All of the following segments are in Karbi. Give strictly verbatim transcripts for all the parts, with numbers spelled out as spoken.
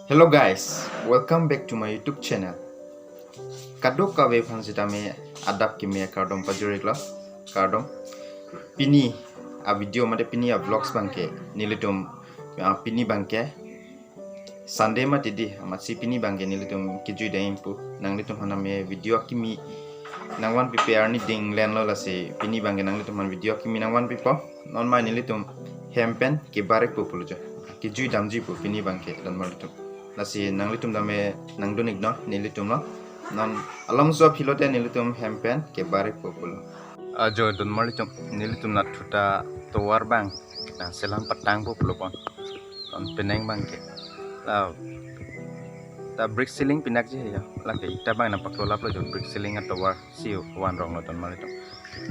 Hello guys, welcome back to my YouTube channel. Kadokave aphan sitame adap kimi akardom pajir-iklo, kardom. Pini a-video mate pini a-vlogs abangke nelitum, ah, pini abangke Sunday mati di, amatsi pini abangke nelitum kejui dam pu. Nanglitum aphan tame video akimi nangvanpipe arni dinglenlo, lasi pini abangke nanglitum aphan video akimi nangvanpipo. Non mai nelitum hem pen kebar-ikpo pulo jo. Kejui damji pu pini abangke don marlitum. Lasi nanglitum tame nangdun-iknon nelitum lo. Non alomso aphi lote nelitum hem pen kebar-ikpo pulo. Ajo don marlitum, nelitum nathuta tovar abang nangselam patangpo pulo pon. Non penang abangke. La, ta brick ceiling pinakji he ya. Lake ita abang nangpaklolaplo jo, brick ceiling atovar si van ronglo don marlitum.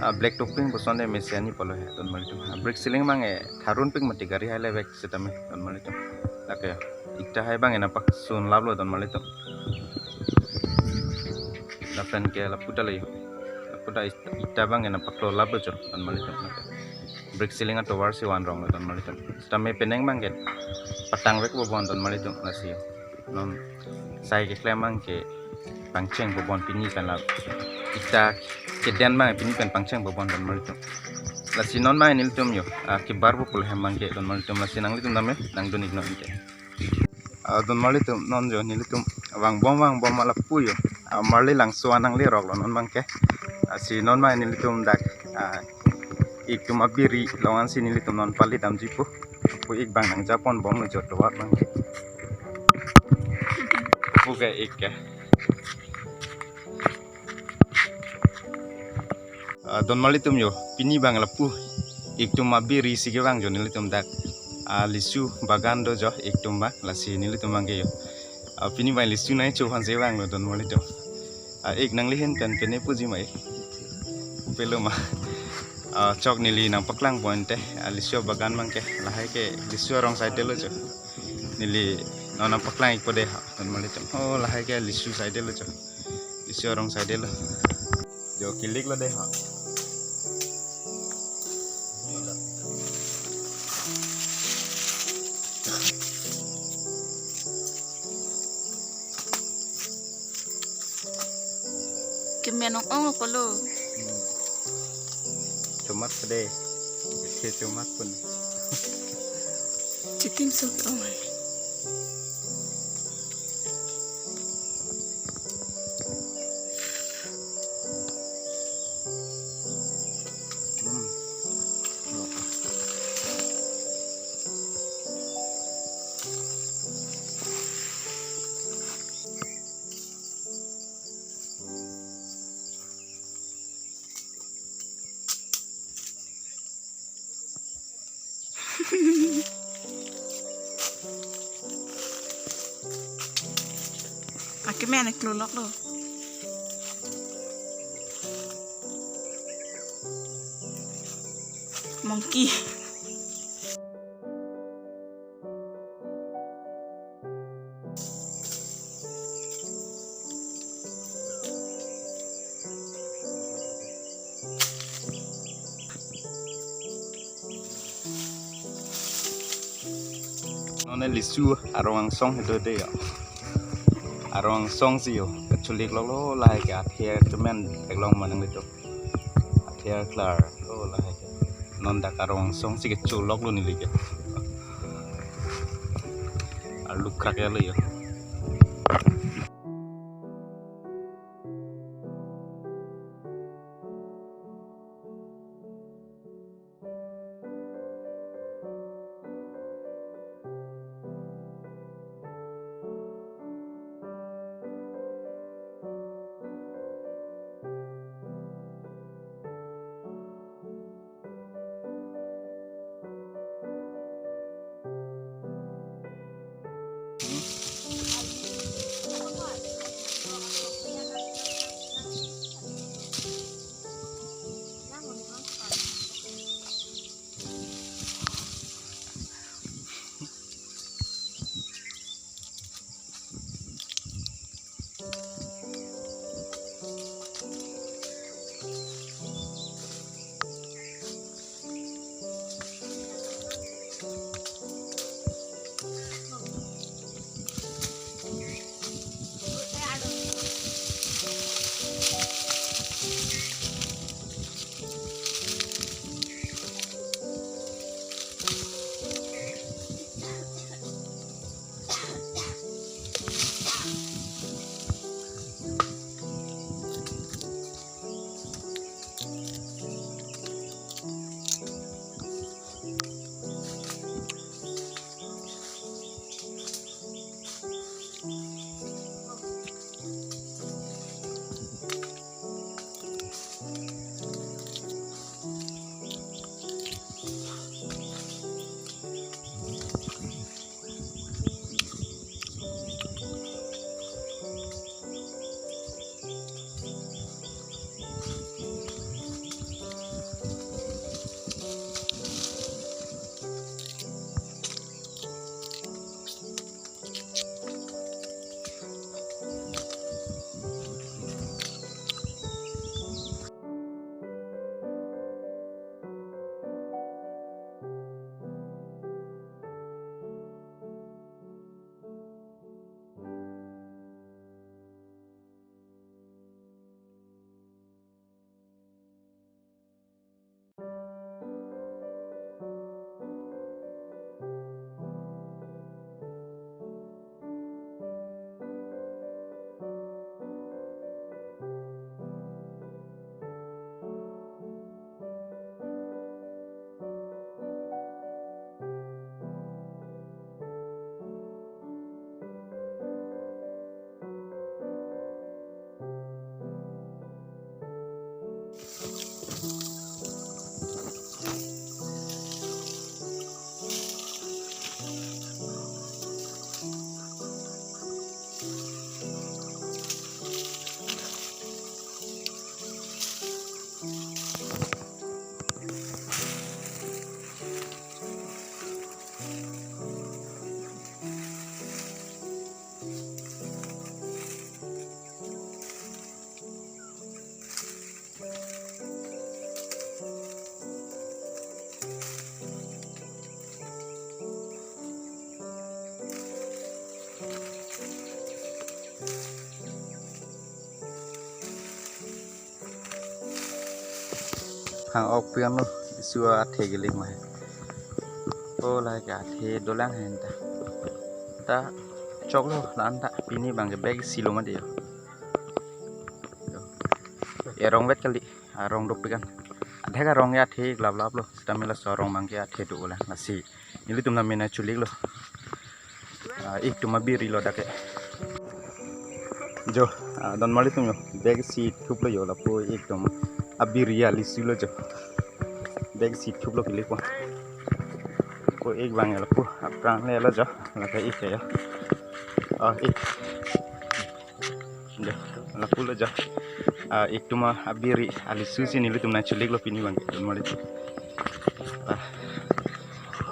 Ah, black topping puson de mesen ni pulo he don marlitum. Ah, brick ceiling abangke tharun pik mati gari haile vek sitame don marlitum. Lake ita hai abangke nangpaksunlaplo don marlitum. Lapen ke lapu ta le. Lapu ta it-, ita abangke nangpaklolaplo jo don marlitum. Lake brick ceiling atovar si van ronglo don marlitum. Sitame penang abangke patang vekpo bon don marlitum, lasi. Non sai keklem abangke pangchengpo bon pini pen la. Ita keden abang pini pen pangchengpo bon don marlitum. Lasi non mai nelitum jo, ah, kebarpo pulo hem abangke don marlitum, lasi nanglitum tame nangdun-iknon ke. Ah, don marlitum, non jo nelitum vangbom vangbom ma lapu jo. Ah, Marli Langso an nangleroklo non abangke. Lasi non mai nelitum dak, ah, ik atum abiri along ansi nelitum non pali damji pu. Pu ik abang nangjaponbomlo jo tovar abangke. Pu ke ik ke. Ah, don marlitum jo, pini abang lapu ik atum abiri si kevang jo nelitum dak. Ah, lisu bagan do jo ik atum abang, lasi nelitum abangke jo. Ah, pini abang lisu nangcho aphansi vanglo don marlitum. Ah, ik nanglihin pen pene puji ma ik. Pelo ma. Ah, chok neli nangpaklangpo ante. Ah, lisu bagan abangke, lahai ke lisu arong side lo jo. Neli non nangpaklang-ikpo de ha don marlitum. Oh, lahai ke lisu side lo jo. Lisu arong side lo. Jo kiliklo de ha. Kemen ong-ong lo pulo. Chomat de. Ke chomat pun. Chitim sok ong. Akemen kloloklo. Monkey. Non lisu arong angsong hedo de ya. Arong angsong si jo. Kachulik lo lo lahai ke athe kemen theklong ma nanglitum. Athe klar lo lahai ke. Non dak arong angsong si kecholoklo neli ke. Arlu krak ya lo ya. Hang ok pian lo, isu athe kelik ma he. O, la ke athe dolang he ta. Ta choklo la-an ta, pini abang ke bag isi lo mati yo. Yo. Erong vet kali, arong dopik an. Adhek arong ke athe laplap lo, sitame laso arong abang ke athe dolang lasi. Nelitum name nangchulik lo. Ah, ik atum abiri lo dak ke. Jo, ah, donmarli atum yo. Bag isi thup lo yo lapu ik atum abiri alisu lo jo. Bag isi thup lo kelik po. Ko ik abang lapu aphrang le lo jo. Lake ik yo. Ah, ik. Jo, lapu lo jo. Ah, ik atum abiri alisu si nelitum nangchulik lo pini abang ke donmarli atum. Ah,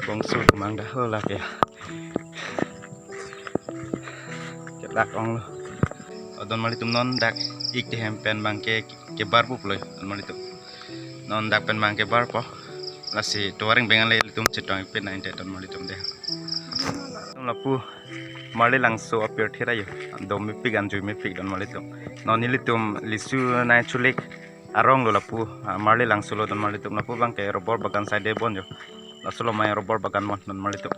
bongso atum abang dak ho lake. Kelak ong lo. O donmarli atum, non dak ik tehem pen abang ke kebar pup lo donmarli atum. Non dak pen abang kebar po. Lasi tovar ring bengal le ilitum chetong ipin nangte donmarli atum dei. Lapu Marlilangso apirthe ra yo. Dom mepik anjui mepik donmarli atum. Non nelitum lisu nangchulik arong lo lapu, ah, Marlilangso lo donmarli atum. Lapu abang ke rubber bagan side bon jo. Laso lo mai rubber bagan mon donmarli atum.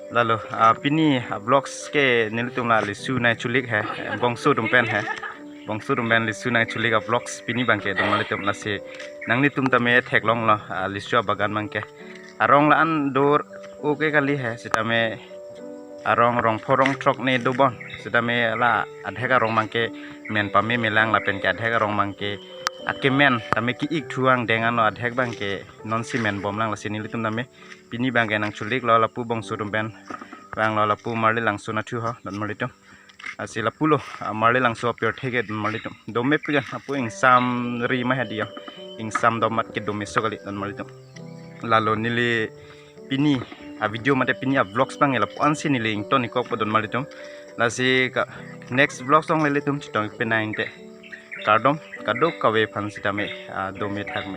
Lalo, ah, pini, ah, vlogs ke nelitum la lisu nangchulik he, bongso atum pen he. Bongso atum pen lisu nangchulik a-vlogs pini abang ke donmarli atum, lasi nanglitum tame theklong lo, ah, lisu abagan abang ke. Arong la-an do-o ke kali he, sitame arong rong pho rong throk ne do bon. Sitame la adhek arong abang ke men pame melang lapen ke adhek arong abang ke akemen tame ki-ik thu angdeng anlo, adhek abang ke non si men bomlang, lasi nelitum tame pini abang ke nangchulik lo lapu bongso atum pen. Vang lo lapu Marlilangso nathu ho donmarli atum. Lasi lapu lo, ah, Marlilangso apirthe ke donmarli atum. Dom mepik an, lapu ingsam ri ma he dei yo. Ingsam dom mat ke dom meso kali donmarli atum. Lalo neli pini a-video mate pini a-vlogs abang ke lapu-an si neli ington-ik kok po donmarli atum. Lasi ka next vlogs along le ilitum chetong ipin nangte. Kardom, kadokave aphan sitame, ah, dome thakme.